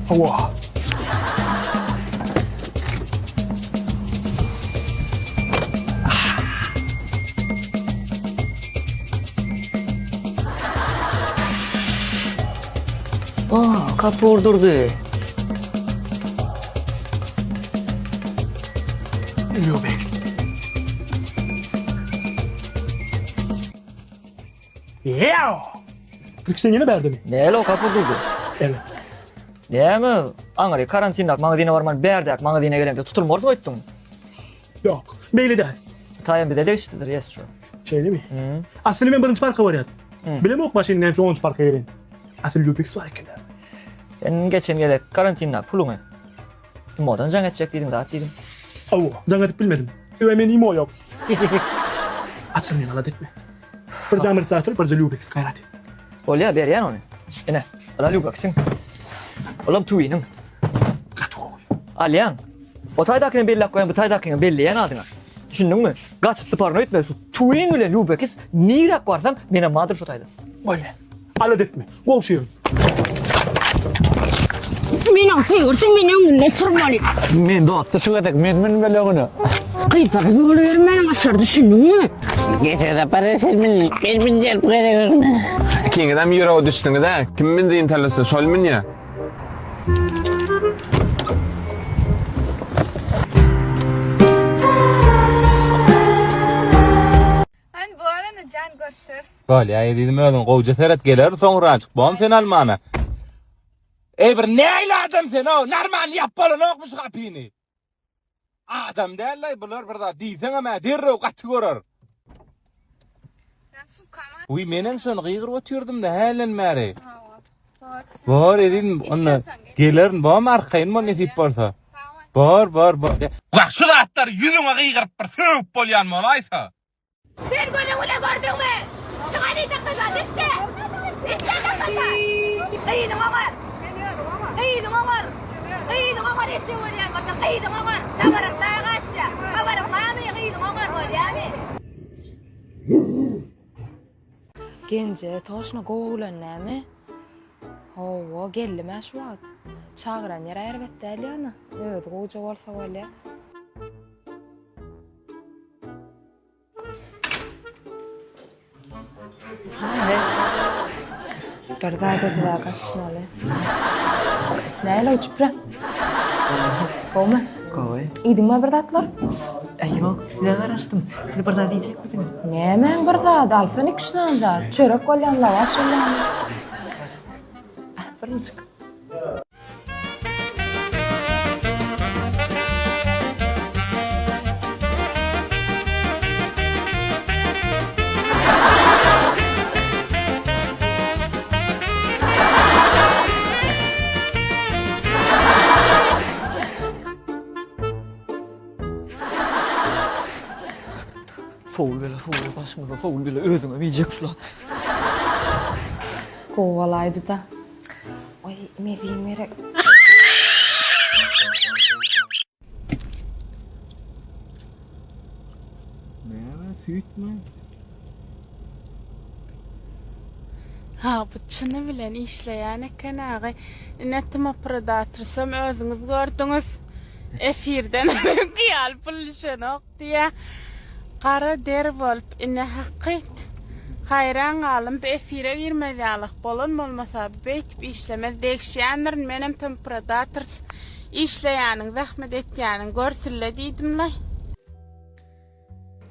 Hawa. Aa, kapı vurdurdu. Lübex. Yeah! 40 ýene berdimi? Näle o kapı vurdurdu? Evet. Näme? Aňry karantindak magazyna barman bärdäk magazyna geleňde tutulmarsyň öýtdüň. Ýok, beýle däl. Taýyn bize degişlidir, yes şu. Şeýlemi? Aslynda men birinji parka barýardym. Bilemok maşyny näme üçin onunjy parka gelen. Asyl Lübex bar eken. Sen geçen gezek karantindak puluňy Imodan jaň etjek diýdiň zat diýdiň. Hawa, jaň edip bilmedim. Sebäbi mende imo ýok. Açyl meni alada etme. Bir amortizator, birje Lübex gaýrat et. Bolýar, berýän ony. Ine, ala Lübexiň. Olam tüwiniň. Gaty gowy. Alýaň. O taýdakyny belläp goýaň, bu taýdakyny belleýän adyňa. Düşündiňmi? Gaçyp syparyny öýtme, şu tüwin bilen Lübekis niräk barsaň, menem bardyr şo taýda. Bolýar. Alada etme. Gowşyryn. Meniň sygyrsyn men öňünde turmaly. Men dosty şu gezek men münmeli öňüne. Gyzlara ýol bermäniň aşyr düşündiňmi? Geçen sapar sen min, men münjek bu gezek öňüne. Ikiňizem ýürege düşdüňiz-ä. Kim münzin talasa şol münýä. Hany bor indi jan görüşeris. Bolýa ezizim özüň gowja seret gelerin soňraçyk bom seni almana. Eý bir nähili adam sen ow narman ýap bolanokmy şu gapyny. Adam dällaý bular bir zat diýseňem-ä derrew gaty görer. Sen sukama. Wiý menem şony gygyryp otyrdym-da hälden bäri. Hawa. Bor. Bor ezizim onda gelerin bom arkaýyn bol nesip bolsa. Sag bol. Bor bor bor. Wah şu zatlary ýüzüňe gygyryp bir sögüp bolýan bolaýsa. Sen gözüň bilen gördüňmi? Çykan diýjek zat etde. Etde tapasa. Gyzyň oňar. Gyzyň oňar. Gyzyň oňar etjek bolýan bolsa gyzyň oňar. Habaryň daga aşýa. Habaryň barmy gyzyň oňar bolýamy? Genje toşna gowy oglan näme? Hawa geldim-ä şu wagt. Çagyran ýer erbet däl ýöne. Özi gowja bolsa bolýa. Bir zat edibä gaçmaly. Näle uçupra? Gowmy? Gowy. Iýdiňmi bir zatlar? Äý ýok, size garaşdym. Siz bir zat iýjekmidiňiz? Nämäň bir zady? Alsana iki-üç sany zat. Çörek bolýamy, lawaş bolýamy? Birinjik. Sowul bela, sowul bela başymyza, sowul bela özüňe biljek şula. Gowy bolaýdy-da. Oý, mezim gerek. Näme süýtmi? Ha, bu çyny bilen işleýän eken agy. Ine tmoprodatrsam özüňiz gördüňiz. Efirden öňki ýaly pul düşenok diýýä. Gara der bolup ine hakyt. Haýran galdym bu efire girmez ýalyk bolan bolmasa bu beýtip işlemez degişýändirin menem tmprodatrs işleýäniň zähmet etýäniň görsünle diýdimlaý.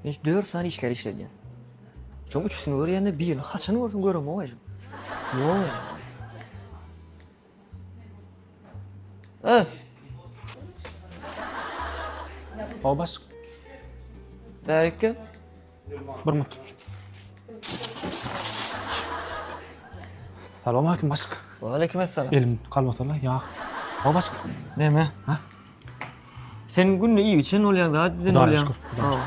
Men şu dört sany işgär işledýän. Şoň üçüsini görýän-de birini haçan görsem göremok-aý şu. Ýok ýa. Ö. Hawa başlyk. Bärik gel. Bir minut. Salam aleyküm başlyk. Waleýkim essalam. Elim kalmasana ýag. Hawa başlyk. Näme? Ha? Sen günde iýip içen bolýaň, zat eden Hudaýa bolýaň. şükür, Hudaýa şükür.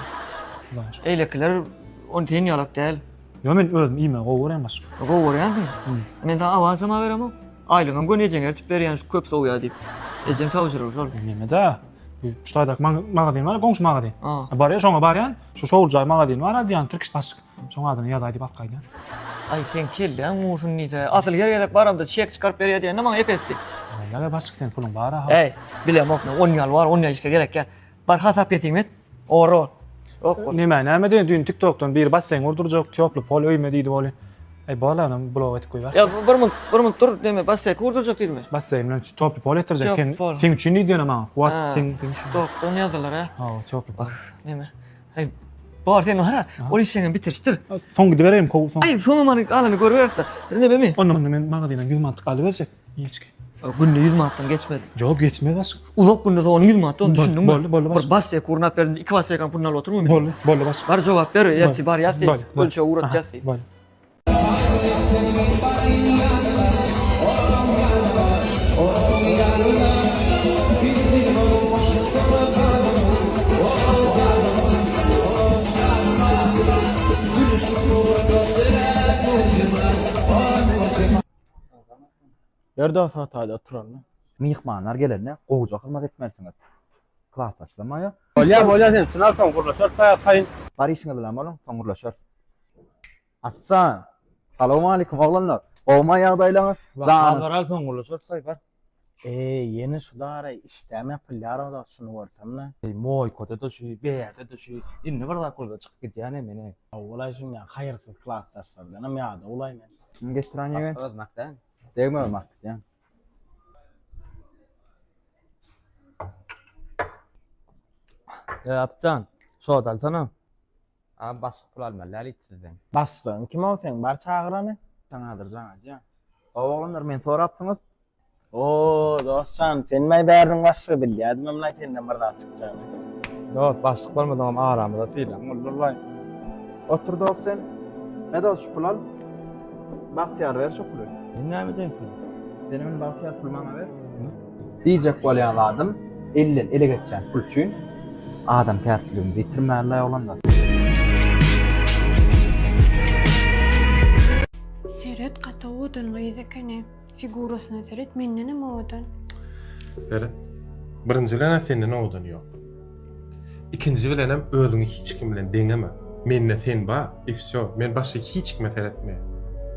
Hudaýa şükür. Eýlekiler ony sen ýalak däl. Ýo men özüm iýmegi gowy görýän başlyk. Gowy görýänsiň. Men saňa awansam beremok. Aýlygyňam göni ejeňe ertip berýän şu köp sowýar diýip. Ejeň tabşyrygy şol. Neme-de? Şu taýdaky magazin bar, goňşy magazin. A. Barýar, şoňa barýan. Şu şowuljaý magazin bar, diýýän, Tirkiş başlyk. Şoň adyny ýazaý diýip alyp gaýdýan. Aý seň kelläň gursun diýse. Asyl her gezek baramda çek çykaryp berýär diýende maňa epesdi. Näme başlyk sen puluň bar aha. Eý, bilemok men 10 ýaly bar, 10 ýaly işge gerek ýa. Bar hasap ýetim et. Oro. Yok bol. Näme näme diýen düýn TikTokdan biri basseýn gurdurjak, týoply pol öýüme diýdi boli. Eý bol anam blok edip goýber. Ýa bir minut, bir minut dur, näme basseýn gurdurjak diýdimi? Basseýn bilen týoply pol getirjek. Sen seň üçin diýdi ýöne maňa. Kuwat seň seň üçin. TikTokdan ýazdylar ha. Ha, týoply pol. Näme? Eý, bar sen hara, ol işeňem bitirişdir. Soň gidibereýin kow soň. Aý, soňam hany galany görüberis. Nämemi? Onda men magazyna 100 manatlyk alyberjek. Içki. Günde 100 manatdan geçmez. Ýok, geçmez başlyk. Uzak günde soň 100 manat onu düşündiňmi? Boldy, boldy başlyk. Bir bas ek gurnap berdim, iki bas ekan puluny alyp oturma. Boldy, boldy başlyk. Bar jogap ber, ertir bar ýaz. Ölçe ugrat ýaz. Boldy. Ýör dost otaýda oturalmy? Myhmanlar gelende gowja hyzmat etmelisiňiz. Klasdaşlamaýa. Bolýa bolýa sen şuny al soň gürleşeris arkaýyn. Bar işiňiz bilen boluň soň gürleşeris. Assa. Salowmalikim oglanlar. Gowmy ýagdaýlaňyz? Janyň. Habar al soň gürleşeris bar. Eý ýene şu daraý işdäm ýapylýar o dost şuny görsemle. Eý moýkada-da şu, bärde-de şu. Indi bir zat bolsa çykyp gidýän men-ä. Hawa-laý şuň ýaly haýyrsyz klasdaşlardanam ýadawlaý men. Kim getiren ýegen? Başga özüm akdän. Degme özüm akdän. Eý Apjan, şod alsana. A başga pul almaly däl hiç sizden. Başlygyň kim-ow seň bar çagyrany? Saňa häzir jaň edýän. Hawa oglanlar meni sorapsyňyz. Oo dostjan senmaý bäriniň başlygy bilýädimemlaý senden bir zat çykjagyny. Dost başlyk bolmasaňam aramyzda sylagyň bolurlaý. Otur dost sen. Me dost şu puly al. Bagtyýar ber şo puly. Men näme edeýin puly? Senem indi Bagtyýar puly maňa ber. Diýjek bolýan zadym elden ele geçýän pul üçin adamkärçiligimizi ýitirmälilaý oglanlar. Seret gaty owadan gyz ekeni. Figurasyna seret mendenem owadan. Seret. Birinji bilenem senden owadan ýok. Ikinji bilenem özüňi hiç kim bilen deňeme. Mende sen bar i wsё. Men başga hiç kime seretmeýän.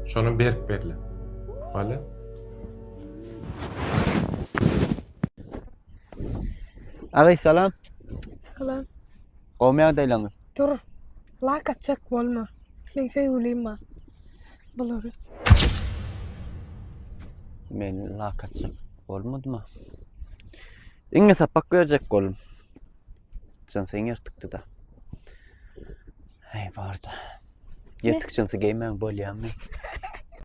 Şonam berk belle. Bolýa. Agay salam. Salam. Gowmy ýagdaýlaryňyz? Dur. Lak atjak bolma. Meň söýgülim bar. Bulary. Men lak atjak bolmadyma. Iňňe sapak berjek boldum. Jynsyň ýyrtykdy-da. Heý barda. Ýyrtyk jynsy geýmäň bolýamy?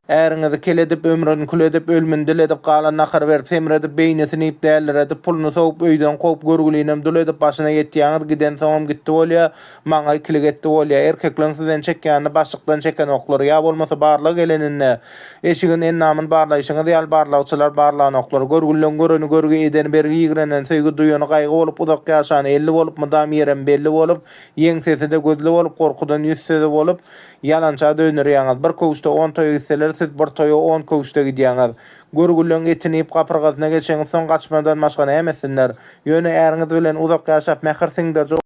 Äriňizi kel edip, ömrüni kül edip, ölmüni dil edip, galan nahar berip, semredip, beýnisini iýip, däliredip, puluny sowup, öýden kowup, görgülinem dul edip, başyna ýetýäňiz, gidensoňam gitdi bolýa, maňa ikilik etdi bolýa. Erkekleň sizden çekýänini başlykdan çekenoklar, ýa bolmasa barlag geleninde, eşigin endamyny barlaýşyňyz ýaly barlagçylar barlanoklar. Görgülileň göreni görgi, edeni bergi, ýigreneni söýgi, duýany gaýgy bolup, uzak ýaşany elli bolup, mydam ýerem belli bolup, ýeňsesi-de gözli bolup, gorkudan ýüz sözi bolup, Ýalança döndürýäňiz. Bir köwüşde on toýa gitseler, siz bir toýa on köwüşde gidýäňiz. Görgüliň etini iýip gapyrgasyna geçeňizsoň gaçmadan başga näme etsinler? Ýöne äriňiz bilen uzak ýaşap mähir siňdiriji.